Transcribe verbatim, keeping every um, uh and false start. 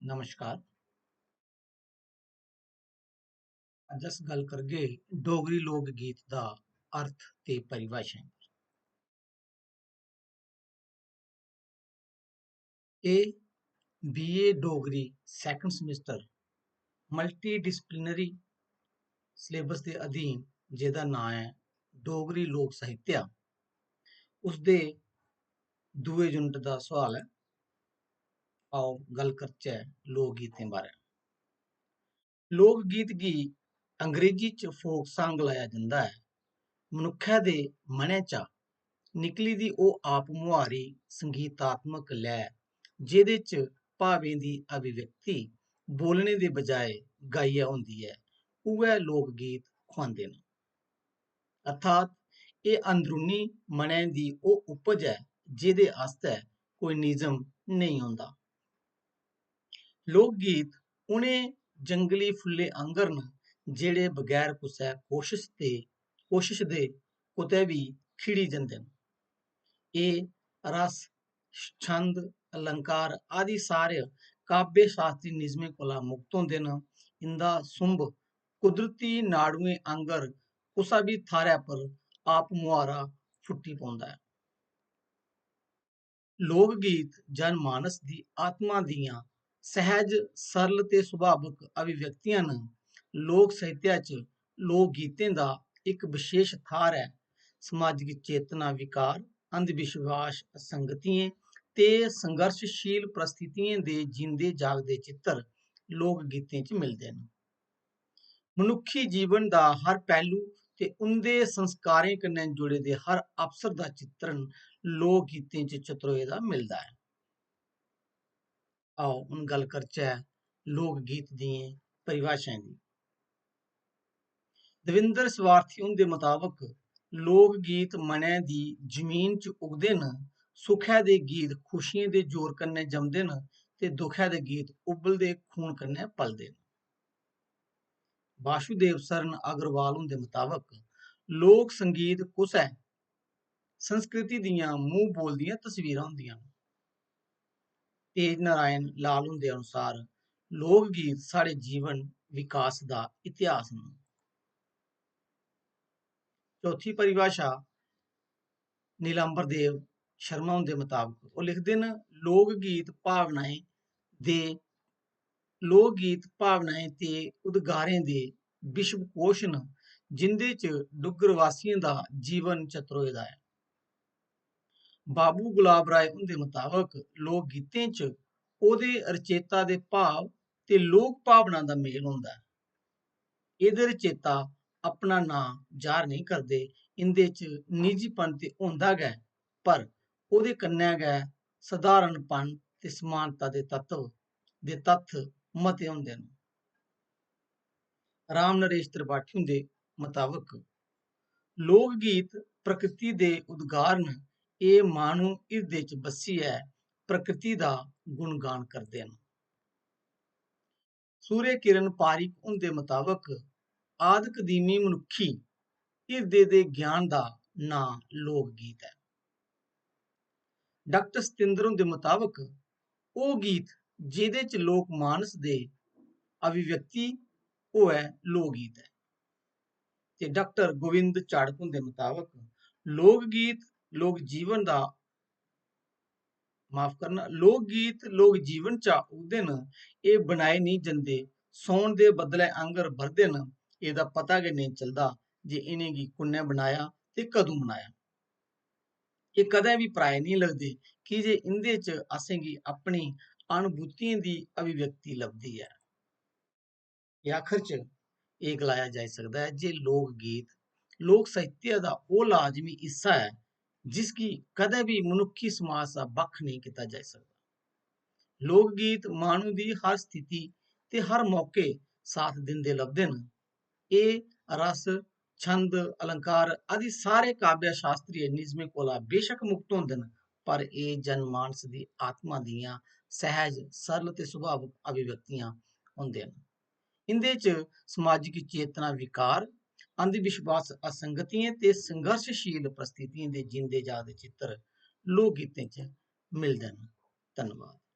नमस्कार। अज्ज अस गल्ल करगे डोगरी लोक गीत दा अर्थ ते परिभाशाएं पर। एह् BA Dogri second semester multidisciplinary syllabus दे अधीन, जेह्दा नांऽ ऐ डोगरी लोक साहित्य, उसदे दूए unit दा सोआल ऐ। आओ, गल्ल करचै लोक गीतें बारै। लोक गीत गी अंग्रेजी च folk song गलाया जंदा ऐ। मनुक्खै दे मनै चा निकली दी ओह् आप मुहारी संगीतात्मक लय, जेह्दे च भावें दी अभिव्यक्ति बोलने दे बजाए गाइयै होंदी ऐ, उ'ऐ लोक गीत खुआंदे न। अर्थात एह् अंदरूनी मनै दी ओह् उपज ऐ, जेह्दे आस्तै कोई निजम नेईं होंदा। लोक गीत उ'नें जंगली फुल्लें आंगर न, जेह्ड़े बगैर कुसै कोशश दे, कोशश दे कुतै बी खिड़ी जंदे न। एह् रस, छंद, अलंकार आदि सारे काव्य शास्त्री निजमें कोला मुक्त होंदे न। इं'दा सुंभ कुदरती नाड़ुएं आंगर कुसै बी थाह्रै पर आप मुहारा फुट्टी पौंदा ऐ। लोक गीत जनमानस दी आत्मा दियां सैह्ज, सरल ते सुभावक अभिव्यक्तियां न। लोक साहित्य च लोक गीतें दा इक विशेष थाह्र ऐ। समाजिक चेतना, विकार, अंधविश्वास, असंगतियें ते संघर्षशील परिस्थितियें दे जींदे जागदे चित्तर लोक गीतें च मिलदे न। मनुक्खी जीवन दा हर पैह्लू ते उं'दे संस्कारें कन्नै जुड़े दे हर अवसर दा चित्रण लोक गीतें च चतरोए दा मिलदा ऐ। आओ, हून गल्ल करचै लोक गीत दियें परिभाशाएं दी। दविंदर स्वार्थी हुंदे मताबक लोक गीत मनै दी जमीन च उगदे न, सुखै दे गीत खुशियें दे जोर कन्नै जमदे न ते दुखै दे गीत उब्बलदे खून कन्नै पलदे न। वासुदेव शरण अग्रवाल हुंदे मताबक लोक संगीत कुसै संस्कृति दियां मूंह बोलदियां तस्वीरां होंदियां न। तेज नारायण लाल हुंदे अनुसार लोक गीत साढ़े जीवन विकास दा इतिहास न। चौथी परिभाशा नीलांबर देव शर्मा हुंदे मताबक ओह् लिखदे न, लोक गीत भावनाएं दे, लोक गीत भावनाएं ते उद्गारें दे विश्वकोश न, जिं'दे च डुग्गर वासियें दा जीवन चतरोए दा ऐ। बाबू गुलाब राय हुंदे मताबक लोक गीतें च ओह्दे रचेता दे भाव ते लोक भावना दा मेल होंदा ऐ। एह्दे रचेता अपना नांऽ जाह्र नेईं करदे, इं'दे च निजीपन ते होंदा गै, पर ओह्दे कन्नै गै सधारणपन ते समानता दे तत्व, दे तत्थ मते होंदे न। राम नरेश त्रिपाठी हुंदे मताबक लोक गीत प्रकृति दे उद्गार न। एह् माह्नू हिरदे च बस्सियै प्रकृति दा गुणगान करदे न। सूर्य किरण पारीक हुंदे मताबक आद कदीमी मनुक्खी हिरदे दे ज्ञान दा नांऽ लोक गीत ऐ। डाक्टर सतिंद्र हुंदे मताबक ओह् गीत जेह्दे च लोक मानस दे अभिव्यक्ति होऐ, लोक गीत ऐ। ते डाक्टर गोविंद चाड़क हुंदे मताबक लोक गीत लोक जीवन दा, माफ करना, लोक गीत लोक जीवन चा उगदे न, एह् बनाए नेईं जंदे, सौन दे बदलै आंगर बरदे न। एह्दा पता गै नेईं चलदा जे इ'नेंगी कु'न्नै बनाया ते कदूं बनाया। एह् कदें बी पराए नेईं लगदे, की जे इं'दे च असेंगी अपनी अनुभूतियें दी अभिव्यक्ति लभदी ऐ। ते आखर च एह् गलाया जाई सकदा ऐ जे लोक गीत लोक साहित्य दा ओह् लाजमी हिस्सा ऐ, जिसगी कदें बी मनुक्खी समाज दा बक्ख नेईं कीता जाई सकदा। लोक गीत माह्नू दी हर स्थिति ते हर मौके साथ दिंदे लभदे न। एह् रस, छंद, अलंकार आदि सारे काव्य शास्त्रीय निजमें कोला बेशक मुक्त होंदे न, पर एह् जनमानस दी आत्मा दियां सैह्ज, सरल ते सुभावक अभिव्यक्तियां होंदे न। इं'दे च समाजिक चेतना, विकार, अंधविश्वास, असंगतियें ते संघर्षशील परिस्थितियें दे जींदे जागदे चित्तर लोक गीतें च मिलदे न। धन्नवाद।